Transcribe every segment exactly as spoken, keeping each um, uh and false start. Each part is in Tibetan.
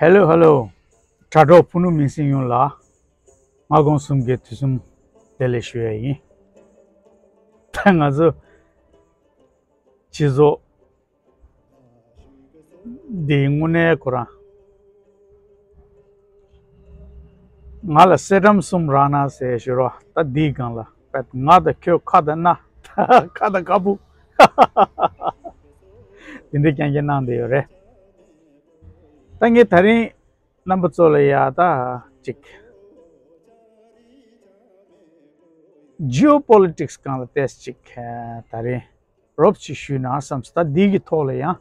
ཧེ་ལོ་ཧེ་ལོ། དྲ་གྲོགས་ཕུ་ནུ་མིང་སྲིང་ཡོངས་ལ་སྔ་དགོང་གསུམ་གྱི་དུས་གསུམ་བདེ་ལེགས་ཞུ་ཡ་ཡིན། ད་ང་ཚོ་སྤྱི་ཚོགས་འདི་དངོས་གནས་ཁོ་རང་ང་ལ་གསེར་ཌམ་གསུམ་རག་ན་ཟེར་ཞུ་རོགས། ད་འདིའི་སྒང་ལ་ང་དང་ཁྱོད་ཁ་དང་སྣ། ཁ་དང་ཁ་སྤུ། དེ་འདྲ་རྐྱང་རྐྱང་གནང་བསྡད་ཡོད་རེད། ད་ངས་ད་རིང་རྣམ་པ་ཚོ་ལ་ཡ་ད་ཅིག་ཇི་ཨོ་པོ་ལི་ཊིག་སི་སྒང་ལ་ཏོག་ཙམ་ཅིག་ད་རིང་རོབ་ཅིག་ཞུས་ན་བསམས། ད་འདི་གི་ཐོག་ལ་ཡང་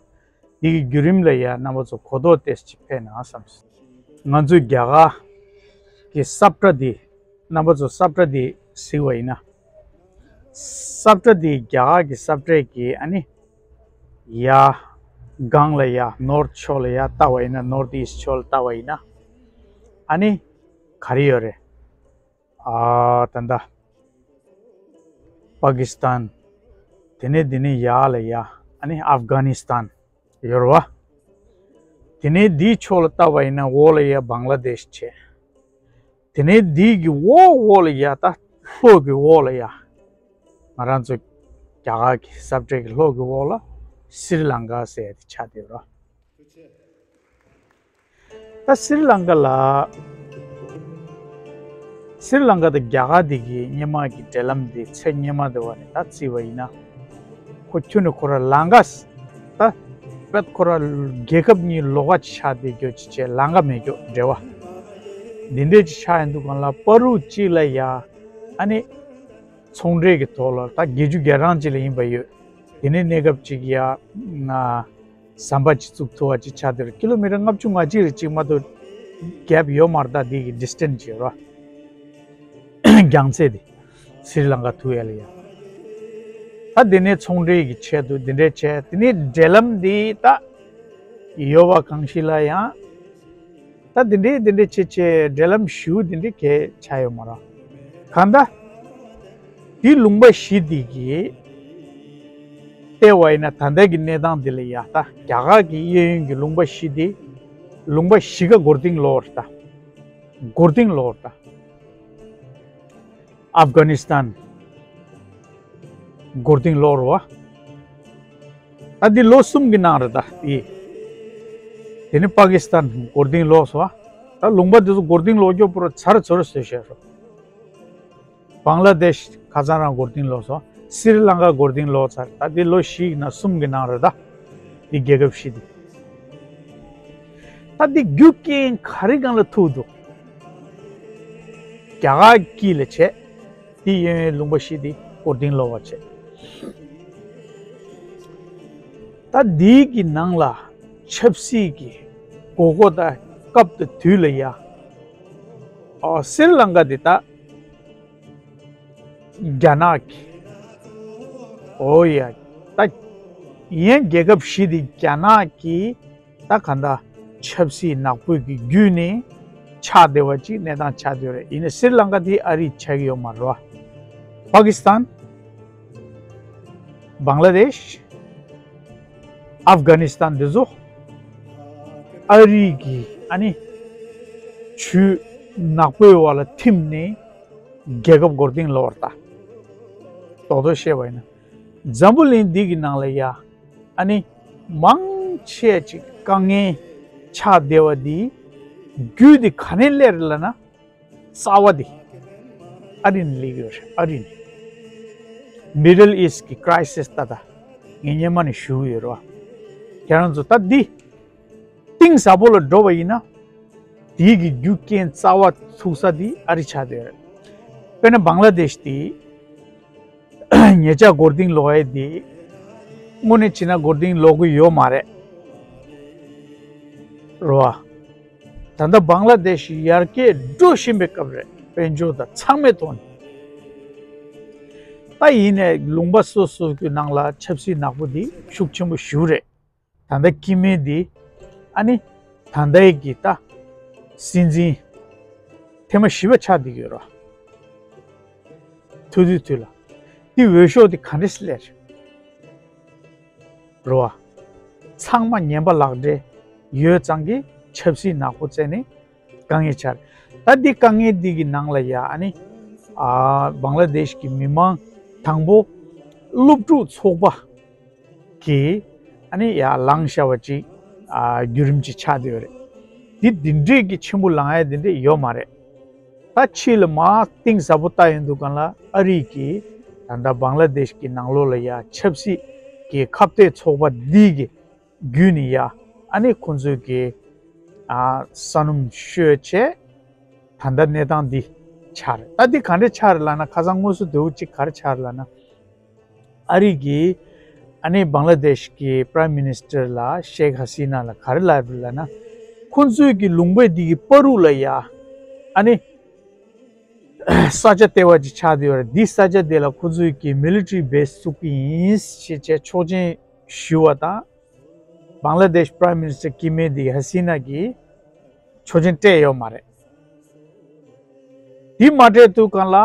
འདི་གི་བརྒྱུད་རིམ་ལ་ཡ་རྣམ་པ་ཚོ་གོ་རྟོགས་ཏོག་ཙམ་ཅིག་འཕེལ་ན་བསམས། ང་ཚོའི་རྒྱ་གར་གྱི་ས་བཀྲ་འདི་རྣམ་པ་ཚོ་ས་བཀྲ་འདི་གཟིགས་པ་ཡིན་ན། ས་བཀྲ་འདི་རྒྱ་གར་གྱི་ས་བཀྲ་གི་ཨ་ནི་ཡ་སྒང་ལ་ཡ་ནོར་ཐི་ཕྱོགས་ལ་ཡ་ལྟ་བ་ཡིན་ན། ནོར་ཐི་ཨིསྟ་ཕྱོགས་ལ་ལྟ་བ་ཡིན་ན་ཨ་ནི་ག་རེ་ཡོད་རེད། ཨ་ད་ལྟ་པ་ཀི་སི་ཐན། དེ་ནས་དེ་ནས་ཡར་ལ་ཡ་ཨ་ནི་ཨབ་གྷ་ནི་སི་ཐན་ཡོད་རེད་བ། དེ་ནས་འདིའི་ཕྱོགས་ལ་ལྟ་བ་ཡིན་ན་འོག་ལ་ཡ་བང་ལ་དེཤ་བྱས། དེ་ནས་འདི་གི་འོག་འོག་ལ་ཡ་ད་ལྷོ་གི་འོག་ལ་ཡ་ང་རང་ཚོ་རྒྱ་གར་གྱི་ས་བཀྲ་གི་ལྷོ་གི་འོག་ལ་སི་རི་ལང་ཀ་ཟེར་ཡ་དེ་ཆགས་བསྡད་ཡོད་རེད། ད་སི་རི་ལང་ཀ་ལ། སི་རི་ལང་ཀ་དང་རྒྱ་གར་དེ་གི་སྔོན་མ་གི་འབྲེལ་ལམ་དེ་ཚེ་སྔོན་མ་དེ་བ་ནས་ད་བརྩིས་པ་ཡིན་ན། ཁོ་ཁྱོན་ནས་ཁོ་ར་ལང་ཀ་ད་དཔེ་ཁོ་ར་རྒྱལ་ཁབ་གཉིས་ལོགས་ཀ་ཅིག་ཆགས་བསྡད་རྒྱུ་ཅིག་བྱས། ལང་ཀ་མེད་རྒྱུ་འབྲེལ་བ་འདི་འདྲས་ཅིག་ཆགས་ཡོང་དུས་སྒང་ལ་བར་དུ་གཅིག་ལ་ཡ་ཨ་ནི་ཚོང་འབྲེལ་གྱི་ཐོག་ལ་ད་བརྒྱད་ཅུ་གྱ་གྲངས་ཅིག་ལ་ཡིན་པ་ཡོད། དེ་ནས་གནས་སྐབས་ཅིག་ཡ་ང་ཟམ་པ་ཅིག་བཙུགས་ཐུབ་པ་ཅིག་ཆགས་བསྡད་རེད། ཀི་ལོ་མི་ཊར་ལྔ་བཅུ་ང་གཅིག་རེ་ཅིག་མ་གཏོགས་གེབ་ཡོད་མ་རེད། ད་འདི་གི་ཌི་སི་ཊེན་སི་ཅིག་ཡོད་ར། རྒྱང་ཚད་དེ་སི་རི་ལང་ཀ་ཐུག་ཡ་ལ་ཡ། ད་དེ་ནས་ཚོང་འབྲེལ་གྱི་ཆེད་དུ་འདི་འདྲས་བྱས། དེ་ནས་འབྲེལ་ལམ་འདི་ད་ཡོད་པ་གང་ཞིག་ལ་ཡང་ད་འདི་འདྲས་འདི་འདྲས་བྱས་བྱས་འབྲེལ་ལམ་ཞུ་འདི་འདྲས་གས་ཆགས་ཡོད་མ་རེད། གང་ལྟར་དེ་ལུང་པ་བཞི་འདི་གི་ལྟེ་བ་ཡིན་ན། ད་ལྟ་གི་གནས་སྟངས་འདི་ལ་ཡ་ད་རྒྱ་གར་གྱི་གཡས་གཡོན་གྱི་ལུང་པ་བཞི་འདི་ལུང་པ་བཞི་ཀ་མགོ་རྟིང་སློག་རེད་ད། མགོ་རྟིང་སློག་རེད་ད། ཨབ་གྷ་ནི་སི་ཐན་མགོ་རྟིང་སློག་རེད་བ། ད་འདི་ལོ་གསུམ་གྱི་ནང་རེད་ད་འདི། དེ་ནས་པ་ཀི་སི་ཐན་མགོ་རྟིང་སློག་སོང་བ། ད་ལུང་པ་འདི་ཚོ་མགོ་རྟིང་སློག་རྒྱུ་པོ་ར་ཚར་ཚོར་བཟོས་བཞག་རོ། བང་ལ་དེཤ་ཁ་སང་རང་མགོ་རྟིང་སློག་སོང་། སི་རི་ལང་ཀ་མགོ་རྟིང་སློག་ཚར། ད་འདི་ལོ་བཞི་ཡི་ནང་གསུམ་གྱི་ནང་རེད་ད། འདི་རྒྱལ་ཁབ་བཞི་འདི། ད་འདི་རྒྱུ་རྐྱེན་ག་རེ་སྒང་ལ་ཐུག་འདུག་རྒྱ་གར་དཀྱིལ་ལ་བྱས། འདི་གཡས་གཡོན་ལུང་པ་བཞི་འདི་མགོ་རྟིང་སློག་པ་བྱས། ད་འདི་གི་ནང་ལ་ཆབ་སྲིད་ཀྱི་དགོས་མཁོ་དང་སྐབས་དང་དུས་ལ་ཡ། ཨོ་སི་རི་ལང་ཀ་འདི་ད་རྒྱ་ནག་གི། ཨོ་ཡ། ད་ཡན་རྒྱལ་ཁབ་བཞི་འདི་རྒྱ་ནག་གི་ད་ག་འདྲ་ཆབ་སྲིད་ནག་པོའི་གི་བརྒྱུད་ནས་ཆགས་བསྡད་པ་ཅིག་གནས་སྟངས་ཆགས་བསྡད་ཡོད་རེད། ཡིན་ནའི་སི་རི་ལང་ཀ་འདི་ཨ་རིས་ཆགས་ཀྱི་ཡོད་མ་རེད་བ། པ་ཀི་སི་ཐན། བང་ལ་དེཤ། ཨབ་གྷ་ནི་སི་ཐན་འདི་ཚོ་ཨ་རིའི་གི་ཨ་ནི་ཇུས་ནག་པོའི་འོག་ལ་ཐིམ་ནས་རྒྱལ་ཁབ་མགོ་རྟིང་སློག་པ་རེད་ད། རྡོག་རྡོག་བཤད་པ་ཡིན་ན། འཛམ་བུ་གླིང་འདི་གི་ནང་ལ་ཡ་ཨ་ནི་མང་ཆེ་ཅིག་དཀའ་ངལ་ཆགས་བསྡད་པ་འདི་རྒྱུ་འདི་ག་ནས་སླེབས་རེད་ལབ་ན། རྩ་བ་འདི་ཨ་རི་ནས་སླེབས་ཡོད་རེད། ཨ་རི་ནས། མི་ཌལ་ཨིསཊ་གི་ཀྲའི་སིས་ད་ལྟ་ངས་སྔོན་མ་ནས་ཞུ་གི་ཡོད་རེད་བ། ཁྱེད་རང་ཚོ་ད་འདི་གཏིང་ཟབ་པོ་ལ་འགྲོ་བ་ཡིན་ན། དེའི་གི་རྒྱུ་རྐྱེན་རྩ་བ་ཐུག་ས་འདི་ཨ་རི་ཆགས་བསྡད་ཡོད་རེད། དཔེར་ན་བང་ལ་དེཤ་འདི་ཉེ་ཆར་མགོ་རྟིང་སློག་ཡས་འདི་དངོས་གནས་བྱས་ན་མགོ་རྟིང་སློག་གི་ཡོད་མ་རེད། རེད་བ། ད་ལྟ་བང་ལ་དེཤ་ཡར་རྒྱས་འགྲོ་བཞིན་པའི་སྐབས་རེད། དཔལ་འབྱོར་དང་ཚང་མའི་ཐོག་ནས། ད་ཡིན་ནའི་ལུང་པ་སོ་སོ་གི་ནང་ལ་ཆབ་སྲིད་ནག་པོ་འདི་ཤུགས་ཆེན་པོ་ཞེ་པོ་རེད། ད་ལྟ་སྐྱེ་དམན་འདི་ཨ་ནི་ད་ལྟའི་གི་ད་སྲིད་འཛིན་ཐེངས་མ་བཞི་པ་ཆགས་བསྡད་ཀྱི་ཡོད་རེད། ཐུག་དུས་དུས་ལ་འདི་འོས་ཤོག་འདི་ག་འདྲས་སླེབས་རེད། རེད་བ། ཚང་མ་ངན་པ་ལག་འབྲེལ་ཡོད་ཙང་གི་ ཆབ་སྲིད་ནག་པོ་བཙལ་ནས་དཀའ་ངལ་ཆགས་རེད། ད་འདི་དཀའ་ངལ་འདི་གི་ནང་ལ་ཡ་ཨ་ནི་ཨ་བང་ལ་དེཤ་གི་མི་མང་དང་པོ་སློབ་ཕྲུག་ཚོགས་པ་གིས་ཨ་ནི་ཡར་ལངས་བཞག་པ་ཅིག་ཨ་བརྒྱུད་རིམ་ཅིག་ཆགས་བསྡད་ཡོད་རེད། འདི་འདི་འདྲས་ཀྱི་ཆེན་པོ་ལངས་ཡ་འདི་འདྲས་ཡོད་མ་རེད། ད་ཕྱི་ལ་མར་གཏིང་ཟབ་པོ་ལྟ་ཡོང་དུས་སྒང་ལ་ཨ་རི་གིས་ད་ལྟ་བང་ལ་དེཤ་གི་ནང་ལོགས་ལ་ཡ་ཆབ་སྲིད་ཀྱི་ཁ་གཏད་ཚོགས་པ་འདི་གི་བརྒྱུད་ནས་ཡ་ཨ་ནི་ཁོང་ཚོས་ཀྱི་ཨ་ས་སྣུམ་ཤོད་བྱས་ད་ལྟ་གནས་སྟངས་འདི་ཆགས་རེད། ད་འདི་ག་འདྲས་ཆགས་རེད་ལབ་ན། ཁ་སང་དངོས་སུ་དེའུ་གཅིག་ག་རེ་ཆགས་རེད་ལབ་ན། ཨ་རི་གིས་ཨ་ནི་བང་ལ་དེཤ་གི་Prime Minister་ལ་ཤེག་ཧ་སི་ན་ལ་ག་རེ་ལབ་རེད་ལབ་ན། ཁོང་ཚོས་ཀྱི་ལུང་པ་འདི་གི་བར་དུ་ལ་ཡ་ཨ་ནི་ས་ཆ་ལྟེ་བ་ཅིག་ཆགས་བསྡད་ཡོད་རེད། འདི་ས་ཆ་དེ་ལ་ཁོ་ཚོས་ཀྱི་military base་བཙུགས་ཀྱི་ཡིན་ཞེས་བྱས་ཆོག་མཆན་ཞུ་བ་དང་། བང་ལ་དེཤ་Prime Minister་སྐྱེ་དམན་འདི་ཧ་སི་ན་གིས་ཆོག་མཆན་སྤྲད་ཡོད་མ་རེད། འདི་མ་སྤྲད་དུས་སྒང་ལ་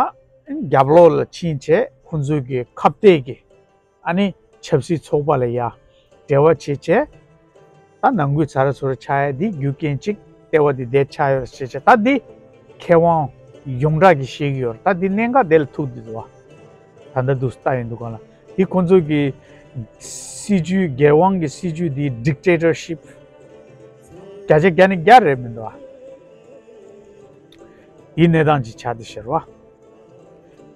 རྒྱབ་ལོགས་ལ་ཕྱིན་བྱས་ཁོ་ཚོས་ཀྱི་ཁ་གཏད་ཀྱི་ཨ་ནི་ཆབ་སྲིད་ཚོགས་པ་ལ་ཡ་འབྲེལ་བ་བྱེད་བྱས། ད་ནང་ཁུལ་ཚ་ར་ཚུ་ར་ཆགས་ཡ་འདི་རྒྱུ་རྐྱེན་གཅིག་ལྟེ་བ་འདི་འདི་ཆགས་ཡོད་རེད་ཟེར་བྱས། ད་འདི་མཁས་དབང་ཡོངས་གྲགས་ཀྱིས་བཤད་ཀྱི་ཡོད་རེད། ད་འདི་གནད་འགག་དེ་ལ་ཐུག་བསྡད་འདུག་བ། ད་ལྟ་འདུག་ལྟ་ཡོང་དུས་སྒང་ལ་འདི་ཁོང་ཚོ་གི་སྲིད་ཇུས་སྒེར་དབང་གི་སྲིད་ཇུས་འདི་dictatorship་བརྒྱ་ཆ་བརྒྱ་ནས་བརྒྱ་རེད་མི་འདུག་བ། འདི་གནས་སྟངས་ཅིག་ཆགས་བསྡད་ཤག་རེད་བ།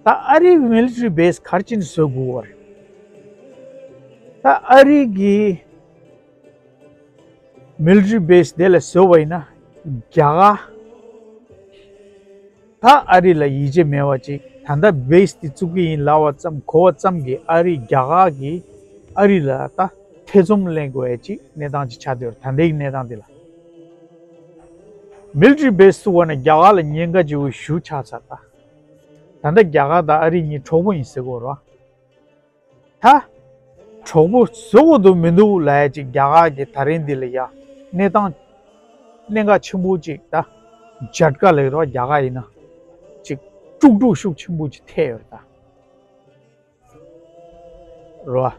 ད་ཨ་རིའི་military base་ག་རེ་བྱས་ནས་བཟོ་དགོས་པ་རེད། ད་ཨ་རི་གི་military base་དེ་ལ་བཟོས་པ་ཡིན་ན་རྒྱ་གར་ད་ཨ་རི་ལ་ཡིད་ཆེས་མེད་པ་ཅིག་ད་ལྟ་base་དེ་བཙུགས་ཀྱི་ཡིན་ལབ་པ་ཙམ་གོ་བ་ཙམ་གྱིས་ཨ་རི་རྒྱ་གར་གྱིས་ཨ་རི་ལ་ད་ཐེ་ཚོམ་གླེང་དགོས་ཡ་ཅིག་གནས་སྟངས་ཅིག་ཆགས་བསྡད་ཡོད་རེད། ད་ལྟའི་གནས་སྟངས་དེ་ལ་military base་བཙུགས་པ་ན་རྒྱ་གར་ལ་ཉེན་ཁ་ཅིག་ཞུ་ཆགས་ཚར། ད་ད་ལྟ་རྒྱ་གར་དང་ཨ་རི་གཉིས་གྲོགས་པོ་ཡིན་ཟེར་གོ་རོ། ད་གྲོགས་པོ་བཟོ་དགོས་འདུག་མི་འདུག་ལབ་ཡ་ཅིག་རྒྱ་གར་གྱི་ད་རིང་འདི་ལ་ཡ་གནས་སྟངས་གནད་འགག་ཆེན་པོ་ཅིག་ད་ཇཊ་ཀ་ལབ་རོ། རྒྱ་གར་ཡིན་ན་ཅིག་དཀྲུག་དཀྲུག་ཤུགས་ཆེན་པོ་ཅིག་ཐེབས་ཡོད་རེད་ད། རོ།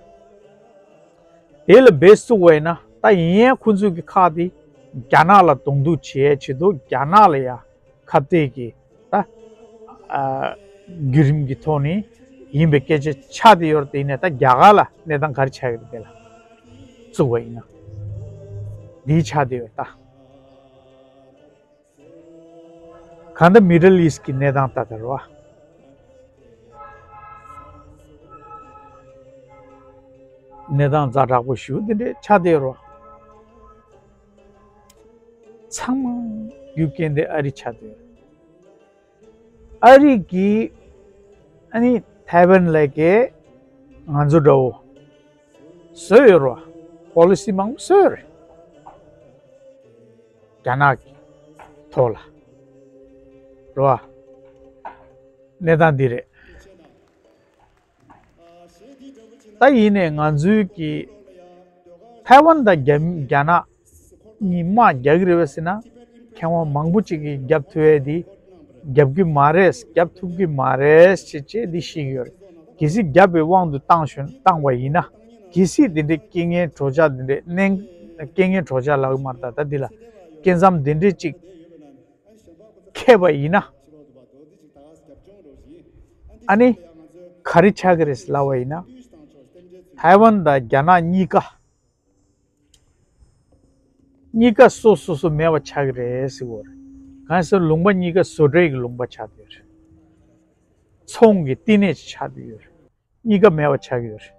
དེ་ལ་base་བཙུགས་པ་ཡིན་ན་ད་ཡིན་ཡང་ཁོ་ཚོས་ཀྱི་ཁག་དེ་རྒྱ་ནག་ལ་གདོང་ཐུག་བྱེད་ཡའི་ཆེད་དུ་རྒྱ་ནག་ལ་ཡ་ཁ་གཏད་ཀྱི་ད་ཨ་བརྒྱུད་རིམ་གྱི་ཐོག་ནས་ཡིན་པའི་སྐད་ཆ་ཆགས་བསྡད་ཡོད་རེད། དེ་ཡིན་ནའི་ད་རྒྱ་གར་ལ་གནས་སྟངས་ག་རེ་ཆགས་ཀྱི་རེད། དེ་ལ་བཙུགས་པ་ཡིན་ན་འདི་ཆགས་བསྡད་ཡོད་རེད་ད། གང་ལྟར་Middle East་གི་གནས་སྟངས་ལྟ་དེ་རེད་བ། གནས་སྟངས་ཛ་དྲག་པོ་ཞེ་པོ་འདི་འདྲས་ཆགས་བསྡད་ཡོད་རེད་བ། ཚང་མ་རྒྱུ་རྐྱེན་དེ་ཨ་རི་ཆགས་བསྡད་ཡོད་རེད། ཨ་རི་གིས་ཨ་ནི་ཐའེ་ཝན་ལ་ཀའི་ང་ཚོ་འདྲ་བོ་བཟོས་ཡོད་རེད་བ། པོ་ལི་སི་མང་པོ་བཟོས་ཡོད་རེད། རྒྱ་ནག་གི་ཐོག་ལ་རེད་བ། གནས་སྟངས་འདི་རེད། ད་ཡིན་ནའི་ང་ཚོའི་གི་ཐའེ་ཝན་དང་རྒྱ་རྒྱ་ནག་གཉིས་དམག་རྒྱག་གི་རེད་པས་ཟེར་ན། མཁས་དབང་མང་པོ་ཅིག་གིས་རྒྱབ་ཐུབ་ཡས་འདི་རྒྱབ་ཀྱི་མ་རེད། རྒྱབ་ཐུབ་ཀྱི་མ་རེད་ཅེས་བྱས་འདི་བཤད་ཀྱི་ཡོད་རེད། གལ་སྲིད་རྒྱབ་པའི་དབང་དུ་བཏང་ཞོན་བཏང་བ་ཡིན་ན། གལ་སྲིད་འདི་འདྲའི་རྐྱེན་ངན་གྲོགས་ཆག་འདི་འདྲའི་གནས་རྐྱེན་ངན་གྲོགས་ཆག་ལབ་ཀྱི་མ་རེད། ད་ད་འདི་ལ་སྐྱེ་མཚམས་འདི་འདྲའི་ཅིག་འཁེལ་བ་ཡིན་ན། ཨ་ནི་ག་རེ་ཆགས་ཀྱི་རེད་ལབ་པ་ཡིན་ན། ཐའེ་ཝན་དང་རྒྱ་ནག་གཉིས་ཀ་གཉིས་ཀ་སོ་སོ་སོ་མེད་པ་ཆགས་ཀྱི་རེད་ཟེར་གྱི་ཡོད་རེད། གང་ཡིན་ཟེར་ན་ལུང་པ་གཉིས་ཀ་བཟོ་གྲྭའི་གི་ལུང་པ་ཆགས་བསྡད་ཡོད་རེད། ཚོང་གི་བསྟི་གནས་ཅིག་ཆགས་བསྡད་ཡོད་རེད། གཉིས་ཀ་མེད་པ་ཆགས་ཀྱི་ཡོད་རེད།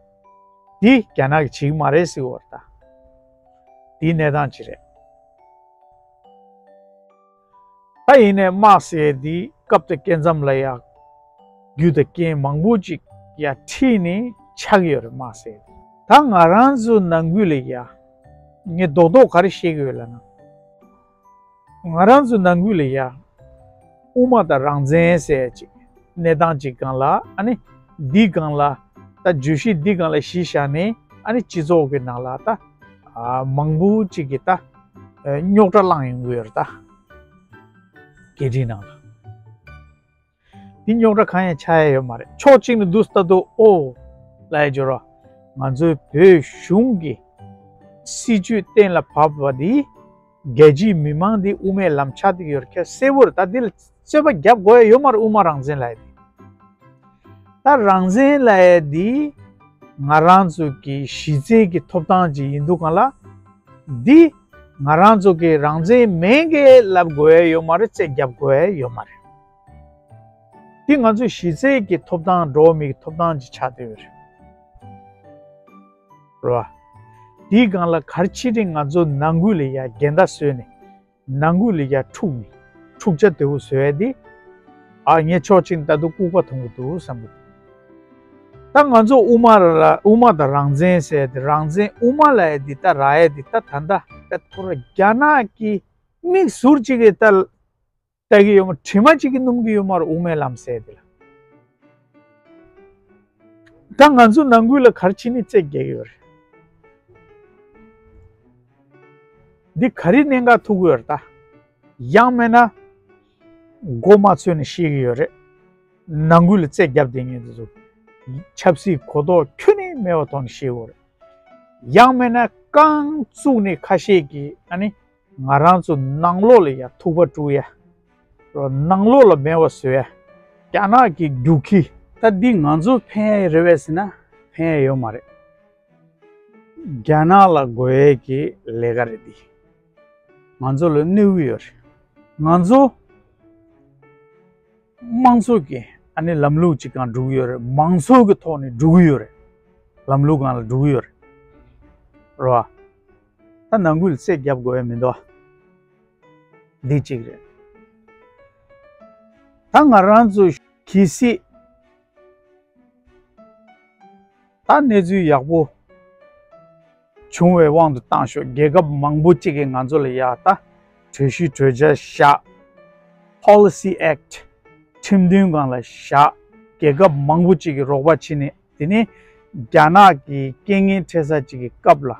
འདི་རྒྱ་ནག་གིས་བྱེད་ཀྱི་མ་རེད་ཟེར་གྱི་ཡོད་རེད་ད། འདིའི་གནས་སྟངས་ཅིག་རེད། ད་ཡིན་ནའི་དམག་ཟེར་ཡས་འདི་སྐབས་དང་སྐབས་མཚམས་ལ་ཡ་རྒྱུ་དང་རྐྱེན་མང་པོ་ཅིག་ཡ་འཁྲིས་ནས་ཆགས་ཀྱི་ཡོད་རེད་དམག་ཟེར་ཡས་འདི། ད་ང་རང་ཚོ་ནང་ཁུལ་ལ་ཡ་ངས་རྡོག་རྡོག་ག་རེ་བཤད་ཀྱི་ཡོད་ལབ་ན། ང་རང་ཚོ་ནང་ཁུལ་ལ་ཡ་དབུ་མ་དང་རང་བཙན་ཟེར་ཡས་ཅིག་གནས་སྟངས་ཅིག་སྒང་ལ་ཨ་ནི་འདི་སྒང་ལ་ད་བརྗོད་གཞི་འདི་སྒང་ལ་གཞི་བཞག་ནས་ཨ་ནི་སྤྱི་ཚོགས་ཀྱི་ནང་ལ་ད་ཨ་མང་པོ་ཅིག་གིས་ད་ཨ་རྙོག་དྲ་བསླངས་ཡོང་གི་ཡོད་རེད་ད། སྐད་འཕྲིན་ནང་ལ། འདི་རྙོག་དྲ་གང་ཡང་ཆགས་ཡ་ཡོད་མ་རེད། ཕྱོགས་གཅིག་ནས་འདུག་ལྟ་དུས་ཨོ་ལབ་ཡ་འབྱོར་བ། ང་ཚོའི་བོད་གཞུང་གི་སྲིད་ཇུས་གཏན་ལ་ཕབ་པ་འདི་ རྒྱལ་སྤྱིའི་མི་མང་འདི་དབུ་མའི་ལམ་ཆགས་བསྡད་ཀྱི་ཡོད་རེད། ཁྱེད་གསལ་པོ་རེད། ད་འདི་ལ་རྩོད་པ་རྒྱབ་དགོས་ཡ་ཡོད་མ་རེད། དབུ་མ་རང་བཙན་ལབ་ཡ་འདི། ད་རང་བཙན་ལབ་ཡ་འདི་ང་རང་ཚོ་གི་གཞི་རྩའི་གི་ཐོབ་ཐང་ཅིག་ཡིན་དུས་སྒང་ལ། འདི་ང་རང་ཚོ་གི་རང་བཙན་མེད་མཁན་ལབ་དགོས་ཡ་ཡོད་མ་རེད། རྩོད་རྒྱབ་དགོས་ཡ་ཡོད་མ་རེད། འདི་ང་ཚོ་གཞི་རྩའི་གི་ཐོབ་ཐང་འགྲོ་བ་མིའི་གི་ཐོབ་ཐང་ཅིག་ཆགས་བསྡད་ཡོད་རེད། རེད་བ། དེའི་སྒང་ལ་ག་རེ་བྱས་ནས་ང་ཚོ་ནང་ཁུལ་ལ་ཡ་འགལ་ཟླ་བཟོས་ནས། ནང་ཁུལ་ལ་ཡ་འཁྲུག་ནས་འཁྲུག་ཆ་དེ་བོ་བཟོ་ཡ་དེ། ཨ་ངས་ཕྱོགས་གཅིག་ནས་ད་དུང་ལྐུགས་པ་མཐོང་གི་འདུག་བསམ་གི་འདུག་ད་ང་ཚོ་དབུ་མ་ལ་དབུ་མ་དང་རང་བཙན་ཟེར་ཡ་དེ། རང་བཙན་དབུ་མ་ལབ་ཡ་དེ་ད་རག་ཡ་དེ། ད་ད་ལྟ་ད་ཁོ་ར་རྒྱ་ནག་གི་མིག་ཟུར་གཅིག་གིས་ད་ལྟ་གི་ཡོད་མ། དྲི་མ་གཅིག་གིས་སྣུམ་གི་ཡོད་མ་རེད། དབུ་མའི་ལམ་ཟེར་ཡ་དེ་ལ། ད་ང་ཚོ་ནང་ཁུལ་ལ་ག་རེ་བྱས་ནས་རྩོད་རྒྱག་གི་ཡོད་རེད། འདི་ག་རེ་གནད་འགག་ཐུག་གི་ཡོད་རེད་ད། ཡང་མིན་ན་མགོ་མ་ཚོས་ནས་བཤད་ཀྱི་ཡོད་རེད། ནང་ཁུལ་ལ་རྩོད་རྒྱབ་བསྡད་མཁན་དེ་ཚོ་ཆབ་སྲིད་གོ་རྟོགས་ཁྱོན་ནས་མེད་པ་ཐོག་ནས་བཤད་ཀྱི་ཡོད་རེད། ཡང་མིན་ན་རྐང་བཙུགས་ནས་ཁ་ཤས་ཀྱིས་ཨ་ནི་ང་རང་ཚོ་ནང་ལོགས་ལ་ཡ་ཐུག་པ་དཀྲུག་ཡ། ནང་ལོགས་ལ་མེད་པ་བཟོ་ཡ། རྒྱ་ནག་གི་རྒྱུག་ཁྱི། ད་འདི་ང་ཚོ་ཕན་ཡ་རེད་པས་ཟེར་ན་ཕན་ཡ་ཡོད་མ་རེད། རྒྱ་ནག་ལ་དགོས་ཡས་ཀྱི་ལས་ཀ་རེད་འདི། ང་ཚོ་ལ་གནོད་ཀྱི་ཡོད་རེད། ང་ཚོ་དམངས་གཙོ་གི་ཨ་ནི་ལམ་ལུགས་ཅིག་སྒང་འགྲོ་གི་ཡོད་རེད། མང་གཙོ་གི་ཐོག་ནས་འགྲོ་གི་ཡོད་རེད། ལམ་ལུགས་སྒང་ལ་འགྲོ་གི་ཡོད་རེད། རེད་བ། ད་ནང་ཁུལ་རྩོད་རྒྱབ་དགོས་ཡ་མི་འདུག་འདི་གཅིག་རེད། ད་ང་རང་ཚོ་གལ་སྲིད་ད་གནས་ཚུལ་ཡག་པོ་བྱུང་བའི་དབང་དུ་བཏང་ཤོག་རྒྱལ་ཁབ་མང་པོ་གཅིག་གིས་ང་ཚོ་ལ་ཡ་ད་གྲོས་གཞི་གྲོས་འཆར་བཞག Policy Act ཁྲིམས་མཐུན་སྒང་ལ་བཞག་རྒྱལ་ཁབ་མང་པོ་གཅིག་གིས་རོགས་པ་བྱས་ནས། དེ་ནས་རྒྱ་ནག་གི་རྐྱེན་ངན་འཕྲད་ས་གཅིག་གི་སྐབས་ལ།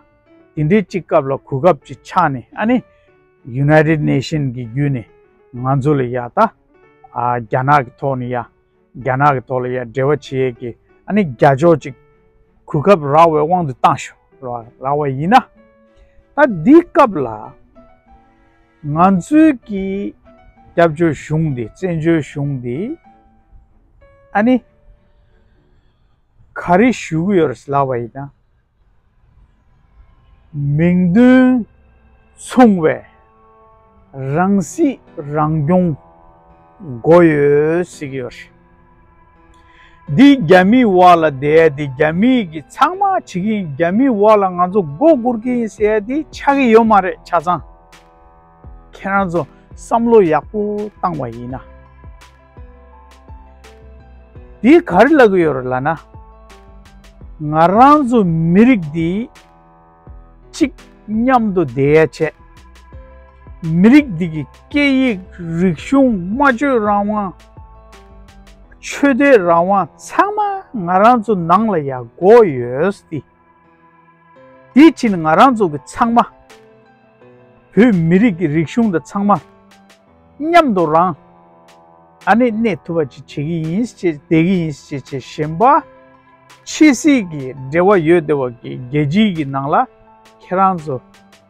དེ་འདྲའི་གཅིག་སྐབས་ལ་གོ་སྐབས་ཅིག་ཆགས་ནས་ཨ་ནི་United Nation གི་བརྒྱུད་ནས་ང་ཚོ་ལ་ཡ་ད་ཨ་རྒྱ་ནག་གི་ཐོག་ནས་ཡ། རྒྱ་ནག་གི་ཐོག་ལ་ཡ་འབྲེལ་བ་བྱེད་ཡས་ཀྱི་ཨ་ནི་རྒྱ་ཕྱོགས་ཅིག་གོ་སྐབས་རག་པའི་དབང་དུ་བཏང་ཤོག་རག་རག་པ་ཡིན་ན། ད་འདི་སྐབས་ལ་ང་ཚོའི་གི་སྐྱབས་བཅོལ་གཞུང་འདི། བཙན་བྱོལ་གཞུང་འདི་ཨ་ནི་ག་རེ་ཞུ་གི་ཡོད་རེད་ལབ་པ་ཡིན་ན། མིང་དོན་མཚུངས་པའི་རང་སྲིད་རང་སྐྱོང་དགོས་ཡོད་ཟེར་གྱི་ཡོད་རེད། འདི་རྒྱ་མིའི་འོག་ལ་བསྡད་ཡ་འདི་རྒྱ་མིའི་གི་ཚང་མ་བྱེད་ཀྱི་ཡིན། རྒྱ་མིའི་འོག་ལ་ང་ཚོ་མགོ་སྒུར་གྱི་ཡིན་ཟེར་ཡ་འདི་ཆགས་ཀྱི་ཡོད་མ་རེད། ཆ་ཚང་ཁྱེད་རང་ཚོ་བསམ་བློ་ཡག་པོ་བཏང་བ་ཡིན་ན། འདི་ག་རེ་ལབ་ཀྱི་ཡོད་རེད་ལབ་ན། ང་རང་ཚོ་མི་རིགས་འདི་གཅིག་མཉམ་དུ་བསྡད་ཡ་བྱས། མི་རིགས་འདི་གི་སྐད་ཡིག་རིག་གཞུང་སྨྲ་བརྗོད་རང་དབང་། ཆོས་དད་རང་དབང་ཚང་མ་ང་རང་ཚོ་ནང་ལ་ཡ་དགོས་ཡོད་འདི། དེ་ཕྱིན་ང་རང་ཚོ་གི་ཚང་མ་བོད་མི་རིགས་ཀྱི་རིག་གཞུང་དང་ཚང་མ་མཉམ་དུ་རང་ཨ་ནི་གནས་ཐུབ་པ་ཅིག་བྱེད་ཀྱི་ཡིན་ཞེས། བསྡད་ཀྱི་ཡིན་ཞེས་བྱས། གཞན་པ་ཕྱི་སྲིད་ཀྱི་འབྲེལ་བ་ཡོད་བསྡད་པ་གི་རྒྱལ་སྤྱིའི་གི་ནང་ལ་ཁྱེད་རང་ཚོ་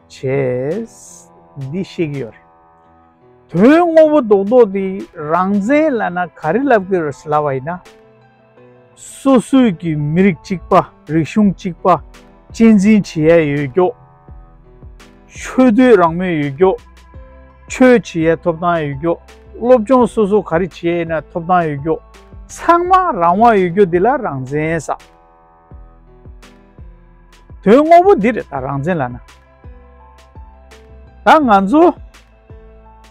བྱས་འདི་བཤད་ཀྱི་ཡོད་རེད། དོན་དངོས་པོ་རྡོག་རྡོག་དེ་རང་བཙན་ལབ་ན་ག་རེ་ལབ་ཀྱི་རེད་ལབ་པ་ཡིན་ན། སོ་སོའི་གི་མི་རིགས་གཅིག་པ། རིག་གཞུང་གཅིག་པ། གཅེས་འཛིན་བྱེད་ཡ་ཡོད་རྒྱུ། ཆོས་དད་རང་མོས་ཡོད་རྒྱུ། ཆོས་བྱེད་ཡ་ཐོབ་ཐང་ཡོད་རྒྱུ། སློབ་སྦྱོང་སོ་སོ་ག་རེ་བྱེད་ཡ་ཡིན་ན་ཐོབ་ཐང་ཡོད་རྒྱུ། ཚང་མ་རང་དབང་ཡོད་རྒྱུ་འདི་ལ་རང་བཙན་ཟེར། དོན་དངོས་པོ་འདི་རེད། ད་རང་བཙན་ལབ་ན། ད་ང་ཚོ་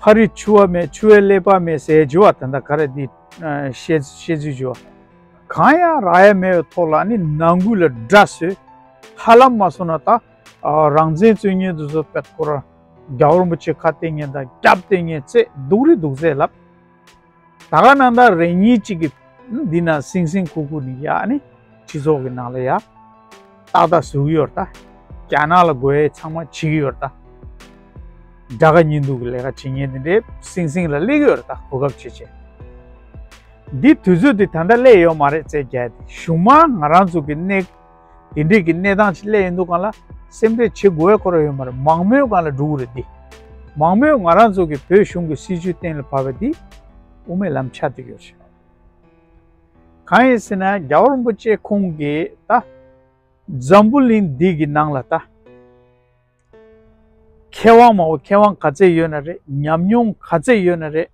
ཕ་རི་ཆུ་བ་མེད། ཆུ་བའི་ཀླད་པ་མེད་ཟེར་བྱས་པ་ད་ལྟ་ག་རེ་འདི་བཤད་བཤད་ཚུལ་བྱས་པ། གང་ཡང་རག་ཡ་མེད་པའི་ཐོག་ལ་ནི་ནང་ཁུལ་ལ་དགྲ་བཟོས། ཧ་ལམ་མ་སོང་ན་ད་རང་བཙན་རྩོད་མཁན་དེ་ཚོ་དཔེ་ཁོ་ར་རྒྱལ་བ་རིན་པོ་ཆེ་ཁ་གཏད་མཁན་དང་རྒྱབ་གཏད་མཁན་བྱས་སྡུག་རེ་སྡུག་ཚད་ལབ། ད་ག་ནང་ད་རེ་གཉིས་གཅིག་གིས་འདི་ན་སིང་སིང་ཁུ་ཁུ་ནི་ཡ་ནི་སྤྱི་ཚོགས་ཀྱི་ནང་ལ་ཡ་ཏག་ཏག་བཟོ་གི་ཡོད་རེད་ད། རྒྱ་ནག་ལ་དགོས་ཡས་ཚང་མ་བྱེད་ཀྱི་ཡོད་རེད་ད། དགྲ་དགའ་གཉེན་སྡུག་གི་ལས་ཀ་བྱེད་མཁན་དེ་འདྲའི་སིང་སིང་ལ་སླེབས་ཀྱི་ཡོད་རེད་ད། གོ་སྐབས་བྱེད་བྱེད། འདི་དུས་ཚོད་འདི་ད་ལྟ་སླེབས་ཡོད་མ་རེད་ཟེར་རྒྱུ་དེ། གཞུག་མ་ང་རང་ཚོ་གི་གནས་དེ་འདྲས་ཀྱི་གནས་སྟངས་ཅིག་སླེབས་ཡོང་དུས་སྒང་ལ་སེམས་ཁྲལ་བྱེད་དགོས་ཡ་ཁོ་རང་ཡོད་མ་རེད། མང་མོས་སྒང་ལ་འགྲོ་གི་རེད་འདི། མང་མོས་ང་རང་ཚོ་གི་བོད་གཞུང་གི་སྲིད་བྱུས་གཏན་ལ་ཕབ་པ་འདི་དབུ་མའི་ལམ་ཆགས་བསྡད་ཡོད་རེད། གང་ཡིན་ཟེར་ན་རྒྱལ་བ་རིན་པོ་ཆེ་ཁོང་གིས་ད་འཛམ་བུ་གླིང་འདི་གི་ནང་ལ་ད་མཁས་དབང་མང་པོ་མཁས་དབང་ག་ཚད་ཡོད་ན་རེད། ཉམས་མྱོང་ག་ཚད་ཡོད་ན་རེད།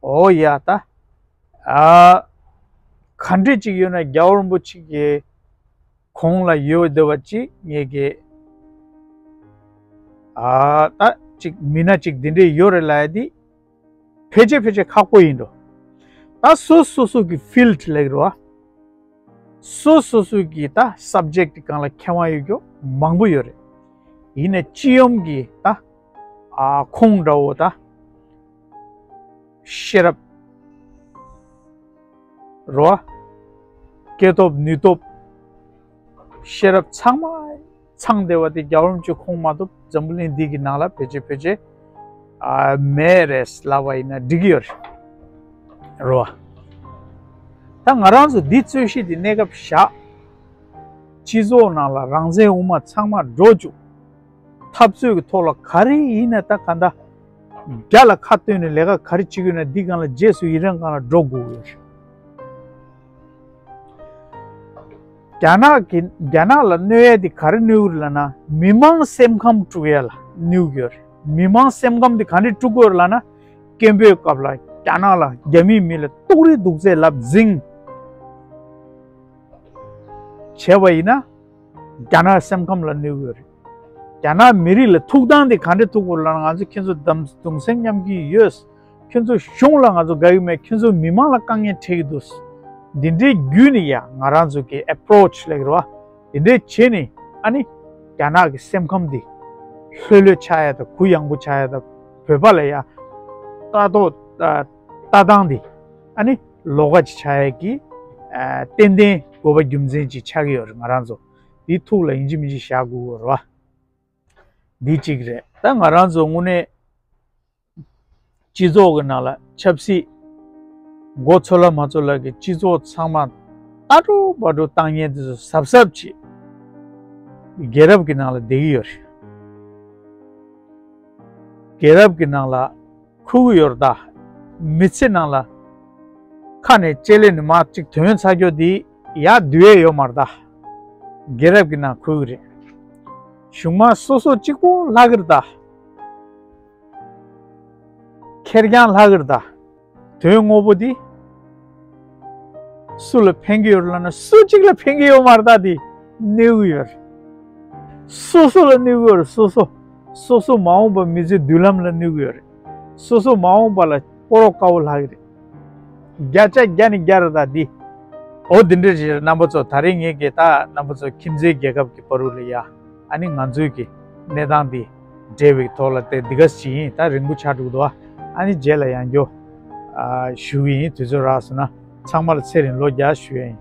འོ་ཡ་ད་ཨ་ག་འདྲས་ཅིག་ཡོད་ན་རྒྱལ་བ་རིན་པོ་ཆེ་གི་གོང་ལ་ཡོད་བསྡད་པ་ཅིག་ངེད་ཀྱི་ཨ་ད་ཅིག་མི་སྣ་ཅིག་འདི་འདྲས་ཡོད་རེད་ལབ་ཡ་འདི་ཕལ་ཆེར་ཕལ་ཆེར་ཁག་པོ་ཡིན་འགྲོ། ད་སོ་སོ་སོ་གི་ཕིལཌ་ལབ་ཀྱི་རེད་བ། སོ་སོ་སོ་གི་ད་སབ་ཇེཀཊ་སྒང་ལ་མཁས་དབང་ཡོད་རྒྱུ་མང་པོ་ཡོད་རེད། ཡིན་ནའི་སྤྱི་ཡོངས་ཀྱི་ད་ཨ་ཁོང་འདྲ་བོ་ད་ཤེས་རབ་རོ། སྐྱེས་སྟོབས་ནུས་སྟོབས་ཤེས་རབ་ཚང་མ་ཚང་བསྡད་པ་དེ་རྒྱལ་བ་རིན་པོ་ཆེ་ཁོང་མ་གཏོགས་འཛམ་བུ་གླིང་འདི་གི་ནང་ལ་ཕལ་ཆེར་ཕལ་ཆེར་ཨ་མེད་རེད་ལབ་པ་ཡིན་ན་འགྲིག་གི་ཡོད་རེད། རོ། ད་ང་རང་ཚོ་འདི་རྩོད་གཞི་འདི་གནས་སྐབས་བཞག་སྤྱི་ཚོགས་ནང་ལ་རང་བཙན་དབུ་མ་ཚང་མ་འགྲོ་བཅུག་འཐབ་རྩོད་ཀྱི་ཐོག་ལ་ག་རེ་ཡིན་ན་ད་ག་འདྲ་རྒྱ་ལ་ཁ་གཏད་ནས་ལས་ཀ་ག་རེ་བྱེད་ཀྱི་ཡོད་ན་འདི་སྒང་ལ་རྗེས་སུ་ཡི་རང་སྒང་ལ་འགྲོ་དགོས་ཀྱི་ཡོད་རེད། རྒྱ་ནག་གི་རྒྱ་ནག་ལ་གནོད་ཡ་དེ་ག་རེ་གནོད་ཀྱི་རེད་ལབ་ན་མི་མང་སེམས་ཁམས་དཀྲུག་ཡ་ལ་གནོད་ཀྱི་ཡོད་རེད། མི་མང་སེམས་ཁམས་དེ་ག་འདྲས་དཀྲུག་གི་ཡོད་རེད་ལབ་ན་སྐད་འབོད་སྐབས་ལ་རྒྱ་ནག་ལ་རྒྱ་མིའི་མི་ལ་སྡུག་རུས་སྡུག་ཚད་ལབ་འཛིང་བྱས་པ་ཡིན་ན་རྒྱ་ནག་སེམས་ཁམས་ལ་གནོད་ཀྱི་ཡོད་རེད། རྒྱ་ནག་མི་རིགས་ལ་ཐུག་སྟངས་དེ་ག་འདྲས་ཐུག་དགོས་ལབ་ན་ང་ཚོ་ཁྱེད་ཚོ་གདམ་གདུང་སེམས་མཉམ་སྐྱེད་ཡོད། ཁྱེད་ཚོ་གཞུང་ལ་ང་ཚོ་དགའ་གི་མེད། ཁྱེད་ཚོ་མི་མང་ལ་དཀའ་ངལ་འཕྲད་ཀྱི་འདུག་འདི་འདྲའི་བརྒྱུད་ནས་ཡ་ང་རང་ཚོ་གི་ཨེ་པྲོ་ཆི་ལབ་ཀྱི་རེད་བ། འདི་འདྲའི་བྱས་ནས་ཨ་ནི་རྒྱ་ནག་གི་སེམས་ཁམས་འདི་ལྷོད་ལྷོད་ཆགས་ཡ་དང་གུ་ཡངས་པོ་ཆགས་ཡ་དང་བོད་པ་ལ་ཡ་ལྟ་རྟོག་ལྟ་སྟངས་འདི་ཨ་ནི་ལོགས་ཀ་ཅིག་ཆགས་ཡ་གི་ཏན་ཏན་དགོས་པ་རྒྱུ་མཚན་ཅིག་ཆགས་ཀྱི་ཡོད་རེད། ང་རང་ཚོ་འདི་ཐུགས་ལ་ཡིན་གཅིག་མིན་གཅིག་བཞག་དགོས་ཀྱི་རེད་བ། འདི་གཅིག་རེད། ད་ང་རང་ཚོ་དངོས་གནས་སྤྱི་ཚོགས་ཀྱི་ནང་ལ་ཆབ་སྲིད་མགོ་ཚོས་ལ་མ་ཚོས་ལ་གི་སྤྱི་ཚོགས་ཚང་མ་ལྟ་གྲུབ་བ་གྲུབ་བཏང་མཁན་དེ་ཚོ་གཟབ་གཟབ་བྱེད། རྒྱལ་རབས་ཀྱི་ནང་ལ་བསྡད་ཀྱི་ཡོད་རེད། རྒྱལ་རབས་ཀྱི་ནང་ལ་འཁུར་གྱི་ཡོད་རེད་ད། མི་ཚེ་ནང་ལ་ཁ་ནས་ལྕེ་ལེ་ནས་མར་གཅིག་ཐོན་ཚར་རྒྱུ་དེ་ཡར་བསྡུ་ཡས་ཡོད་མ་རེད་ད། རྒྱལ་རབས་ཀྱི་ནང་འཁུར་གྱི་རེད། གཞུག་མ་སོ་སོ་གཅིག་པོ་ལྷག་གི་རེད་ད། ཁེར་རྐྱང་ལྷག་གི་རེད་ད། དོན་དངོས་པོ་འདི་སུ་ལ་ཕན་གྱི་ཡོད་རེད་ལབ་ན་སུ་གཅིག་ལ་ཕན་གྱི་ཡོད་མ་རེད་ད། འདི་གནོད་གི་ཡོད་རེད། སོ་སོ་ལ་གནོད་གི་ཡོད་རེད། སོ་སོ། སོ་སོ་མ་འོངས་པ་མི་ཚེ་མདུན་ལམ་ལ་གནོད་གི་ཡོད་རེད། སོ་སོ་མ་འོངས་པ་ལ་ཕོ་རོག་དཀའ་བོ་ལྷག་གི་རེད། བརྒྱ་ཆ་བརྒྱ་ནས་བརྒྱ་རེད་ད་འདི། འོ་འདི་འདྲ་ཞིག་རེད་རྣམ་པ་ཚོ། ད་རེས་ངས་ཀྱིས་ད་རྣམ་པ་ཚོ་ཁྱིམ་མཚེས་རྒྱལ་ཁབ་ཀྱི་བར་དུ་ལ་ཡ་ཨ་ནི་ང་ཚོའི་གི་གནས་སྟངས་འདི་འབྲེལ་བའི་ཐོག་ལ་དེ་འདི་ག་ཞིག་ཡིན། ད་རིང་པོ་ཆགས་འགྲོ་གི་འདུག་ཨ་ནི་རྗེས་ལ་ཡང་བསྐྱར་ཨ་ཞུ་གི་ཡིན། དུས་ཚོད་རག་སོང་ན་ཚང་མ་ལ་ཚེ་རིང་ལོ་བརྒྱ་ཞུ་ཡ་ཡིན།